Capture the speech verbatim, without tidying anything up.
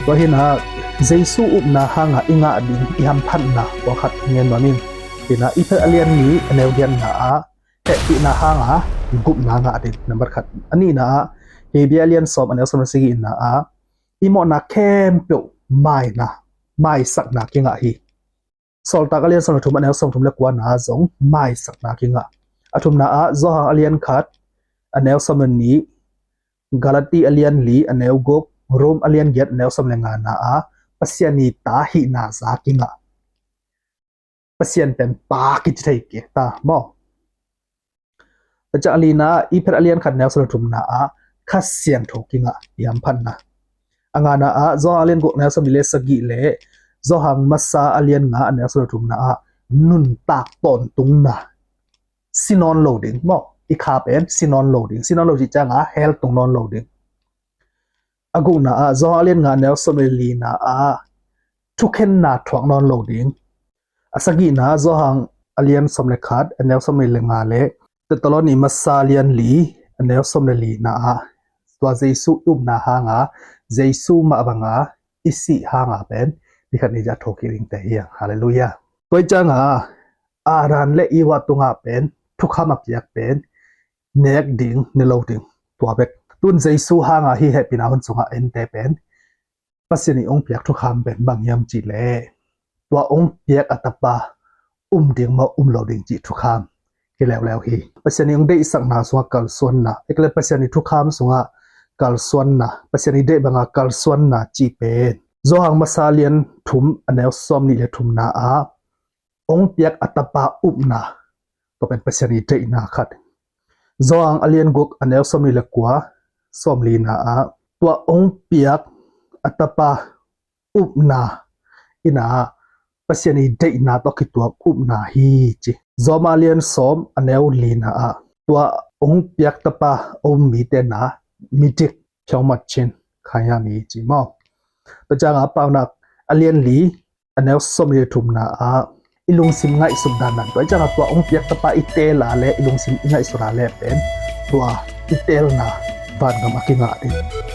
Tua hi-in ah Jesu upna hanga i ngah ding i hamphatna pawlkhat ngen nuam ing. Hi-in ah Efesa a lian nih a neu giatna ah hehpihna hanga gupna ngah ding, nambat khat. A nihna ah Hebru a lian sawm a neu sawm le sagihna ah i mawhna khempeuh maina, maisakna kingah hi. Sawltak a lian sawm le thum a neu sawm thum le kuana ah zong maisakna kingah. A thumna ah Johan a lian khat a neu sawm le nih, Galati a lian li a neu guk, Rom a lian giat a neu sawm le ngana ah Pasian i ta hihna za kingah. Pasian pen Pa kici thei kei ta maw. Tua ciang a lina ah Efesa a lian khat a neu sawm le thumna ah Kha Siangtho kingah i hamphatna. A ngana ah Johan a lian guk a neu sawm le sagih le Johan masa a lian nga a neu sawm le thumna ah nuntak tawntungna. Si nawn lo ding maw. I kha pen si nawn lo ding. Si nawn lo cih ciangah hell tung nawn lo ding. A gukna ah Johan a lian nga a neu sawm le lina ah thukhenna thuak nawn lo ding. A sagihna ah Johan a lian sawm le khat a neu sawm le nga le Thessaloni masa a lian li a neu sawm le lina ah tua Jesu upna hanga, Jesu mah banga i sih hanga pen ni khat ni ciang a thokik dingte hi hang. Halleluiah. Tua ciangah Adam le Eva tungah pen thukham a piak pen nek ding, ne lo ding, tua bek. Tun Jesu hanga hi hehpihna hun sungah ente pen Pasian i hong piak thukham pen bang hiam cih leh tua hong piak a tapa um ding maw um lo ding cih thukham kileuleu hi. Pasian i hong deihsakna sungah kalsuanna, ekle Pasian i thukham sungah kalsuanna, Pasian i deih banga kalsuanna cih pen Johan masa a lian thum a neu sawm nih le thumna ah hong piak a tapa upna, tua pen Pasian i deihna khat. Johan a lian guk a neu sawm nih le kua, sawm lina ah tua hong piak a tapa upna in ah Pasian i deihna tawh kituak upna hi ci. Roma a lian sawm a neu lina ah tua hong piak tapa a um mite na midik khiau mat chin khaya mi ci maw. Tua ciangah Paunak a lian li a neu sawm le thumna ah i lungsim ngaihsut dandan tua i ciangah tua hong piak tapa i teel a le i lungsim i ngaihsut a le pen tua i teelna vangam a kingah ding.